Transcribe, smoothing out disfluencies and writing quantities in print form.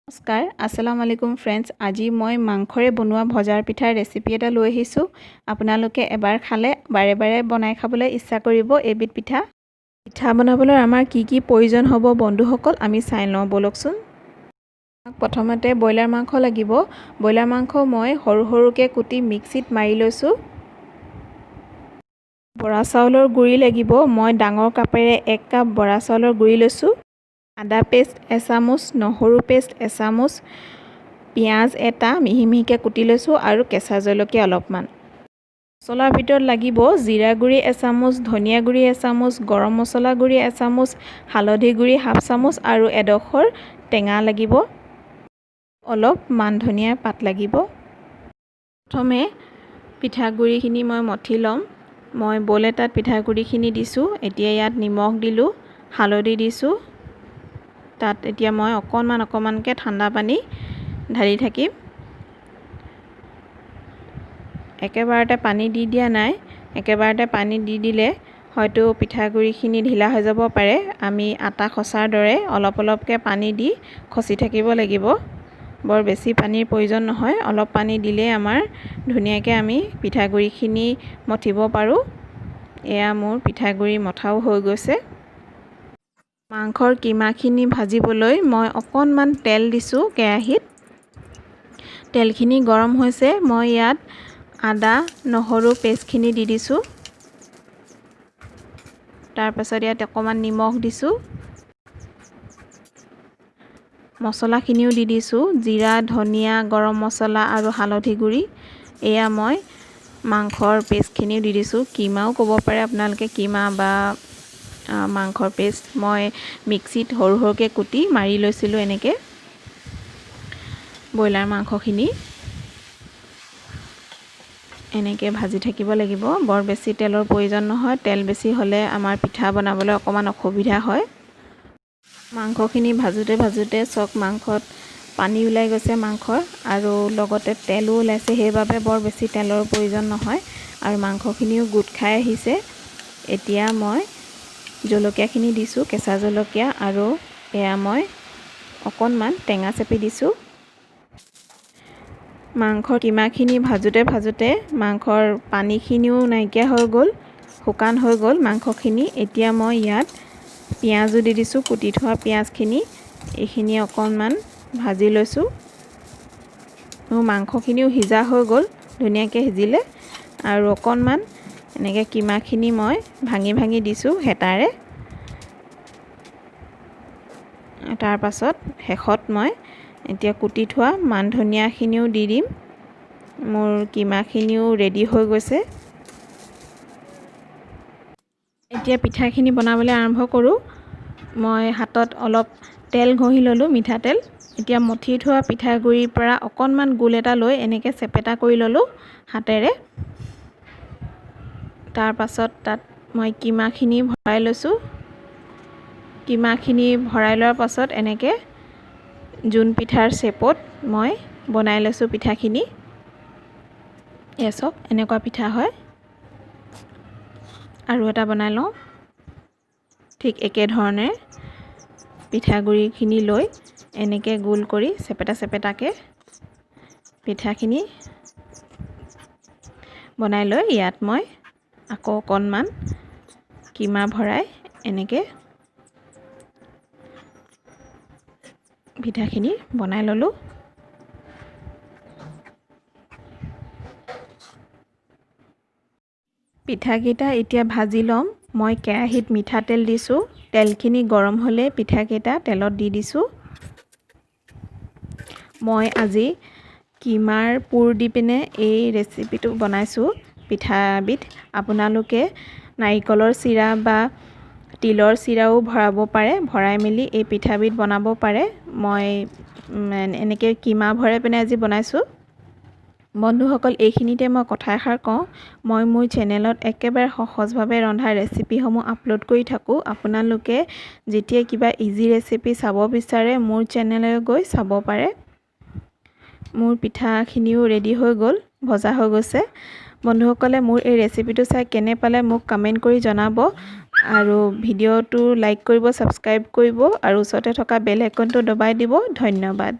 নমস্কাৰ, আসসালামু আলাইকুম ফ্ৰেণ্ডছ। আজি মই মাংসৰে বনোৱা ভজাৰ পিঠাৰ ৰেচিপি এটা লৈ আহিছোঁ। আপোনালোকে এবাৰ খালে বাৰে বাৰে বনাই খাবলৈ ইচ্ছা কৰিব এইবিধ পিঠা। পিঠা বনাবলৈ আমাৰ কি কি প্ৰয়োজন হ'ব বন্ধুসকল, আমি চাই লওঁ ব'লকচোন। প্ৰথমতে ব্ৰইলাৰ মাংস লাগিব। ব্ৰইলাৰ মাংস মই সৰু সৰুকৈ কুটি মিক্সিত মাৰি লৈছোঁ। বৰা চাউলৰ গুড়ি লাগিব। মই ডাঙৰ কাপেৰে 1 কাপ বৰা চাউলৰ গুড়ি লৈছোঁ। আদা পেষ্ট এচামুচ, নহৰু পেষ্ট এচামুচ, পিঁয়াজ এটা মিহি মিহিকৈ কুটি লৈছোঁ আৰু কেঁচা জলকীয়া অলপমান। মছলাৰ ভিতৰত লাগিব জিৰা গুড়ি এচামুচ, ধনিয়া গুড়ি এচামুচ, গৰম মছলা গুড়ি এচামুচ, হালধি গুড়ি হাফ চামুচ আৰু এডোখৰ টেঙা লাগিব, অলপ মান ধনিয়াৰ পাত লাগিব। প্ৰথমে পিঠাগুড়িখিনি মই মঠি ল'ম। মই ব'ল এটাত পিঠাগুড়িখিনি দিছোঁ। এতিয়া ইয়াত নিমখ দিলোঁ, হালধি দিছোঁ। তাত এতিয়া মই অকণমান অকণমানকৈ ঠাণ্ডা পানী ঢালি থাকিম। একেবাৰতে পানী দি দিয়া নাই। একেবাৰতে পানী দি দিলে হয়তো পিঠাগুড়িখিনি ঢিলা হৈ যাব পাৰে। আমি আটা খচাৰ দৰে অলপ অলপকৈ পানী দি খচি থাকিব লাগিব। বৰ বেছি পানীৰ প্ৰয়োজন নহয়, অলপ পানী দিলেই আমাৰ ধুনীয়াকৈ আমি পিঠাগুড়িখিনি মঠিব পাৰোঁ। এয়া মোৰ পিঠাগুড়ি মঠাও হৈ গৈছে। মাংসৰ কিমাখিনি ভাজিবলৈ মই অকণমান তেল দিছোঁ কেৰাহীত। তেলখিনি গৰম হৈছে। মই ইয়াত আদা নহৰু পেষ্টখিনি দি দিছোঁ। তাৰপাছত ইয়াত অকণমান নিমখ দিছোঁ, মছলাখিনিও দি দিছোঁ, জিৰা, ধনিয়া, গৰম মছলা আৰু হালধি গুড়ি। এয়া মই মাংসৰ পেষ্টখিনিও দি দিছোঁ। কিমাও ক'ব পাৰে আপোনালোকে, কিমা বা মাংসৰ পেষ্ট মই মিক্সিত সৰু সৰুকৈ কুটি মাৰি লৈছিলোঁ। এনেকৈ ব্ৰইলাৰ মাংসখিনি এনেকৈ ভাজি থাকিব লাগিব। বৰ বেছি তেলৰ প্ৰয়োজন নহয়। তেল বেছি হ'লে আমাৰ পিঠা বনাবলৈ অকণমান অসুবিধা হয়। মাংসখিনি ভাজোঁতে ভাজোঁতে চব মাংসত পানী ওলাই গৈছে মাংসৰ, আৰু লগতে তেলো ওলাইছে, সেইবাবে বৰ বেছি তেলৰ প্ৰয়োজন নহয় আৰু মাংসখিনিও গোট খাই আহিছে। এতিয়া মই জলকীয়াখিনি দিছোঁ, কেঁচা জলকীয়া, আৰু এয়া মই অকণমান টেঙা চেপি দিছোঁ। মাংসৰ কিমাখিনি ভাজোঁতে ভাজোঁতে মাংসৰ পানীখিনিও নাইকিয়া হৈ গ'ল, শুকান হৈ গ'ল মাংসখিনি। এতিয়া মই ইয়াত পিঁয়াজো দি দিছোঁ, কুটি থোৱা পিঁয়াজখিনি। এইখিনি অকণমান ভাজি লৈছোঁ। মোৰ মাংসখিনিও সিজা হৈ গ'ল, ধুনীয়াকৈ সিজিলে। আৰু অকণমান এনেকৈ কিমাখিনি মই ভাঙি ভাঙি দিছোঁ হেতাৰে। তাৰপাছত শেষত মই এতিয়া কুটি থোৱা মান ধনিয়াখিনিও দি দিম। মোৰ কিমাখিনিও ৰেডি হৈ গৈছে। এতিয়া পিঠাখিনি বনাবলৈ আৰম্ভ কৰোঁ। মই হাতত অলপ তেল ঘঁহি ল'লোঁ, মিঠাতেল। এতিয়া মঠি থোৱা পিঠাগুড়িৰ পৰা অকণমান গোল এটা লৈ এনেকৈ চেপেটা কৰি ল'লোঁ হাতেৰে। তাৰপাছত তাত মই কিমাখিনি ভৰাই লৈছোঁ। কিমাখিনি ভৰাই লোৱাৰ পাছত এনেকৈ জোন পিঠাৰ শ্বেপত মই বনাই লৈছোঁ পিঠাখিনি। এয়া চাওক, এনেকুৱা পিঠা হয়। আৰু এটা বনাই লওঁ। ঠিক একেধৰণে পিঠাগুড়িখিনি লৈ এনেকৈ গোল কৰি চেপেটা চেপেটাকৈ পিঠাখিনি বনাই লৈ ইয়াত মই আকৌ অকণমান কিমা ভৰাই এনেকৈ পিঠাখিনি বনাই ল'লোঁ। পিঠাকেইটা এতিয়া ভাজি ল'ম। মই কেৰাহীত মিঠাতেল দিছোঁ। তেলখিনি গৰম হ'লে পিঠাকেইটা তেলত দি দিছোঁ। মই আজি কিমাৰ পুৰ দি পিনে এই ৰেচিপিটো বনাইছোঁ পিঠাবিধ। আপোনালোকে নাৰিকলৰ চিৰা বা তিলৰ চিৰাও ভৰাব পাৰে, ভৰাই মেলি এই পিঠাবিধ বনাব পাৰে। মই এনেকৈ কিমা ভৰাই পিনে আজি বনাইছোঁ। বন্ধুসকল, এইখিনিতে মই কথা এষাৰ কওঁ। মই মোৰ চেনেলত একেবাৰে সহজভাৱে ৰন্ধা ৰেচিপিসমূহ আপলোড কৰি থাকোঁ। আপোনালোকে যেতিয়া কিবা ইজি ৰেচিপি চাব বিচাৰে মোৰ চেনেললৈ গৈ চাব পাৰে। মোৰ পিঠাখিনিও ৰেডি হৈ গ'ল, ভজা হৈ গৈছে। বন্ধুসকলে মোৰ এই ৰেচিপিটো চাই কেনে পালে মোক কমেণ্ট কৰি জনাব আৰু ভিডিঅ'টো লাইক কৰিব, ছাবস্ক্ৰাইব কৰিব আৰু ওচৰতে থকা বেল আইকনটো দবাই দিব। ধন্যবাদ।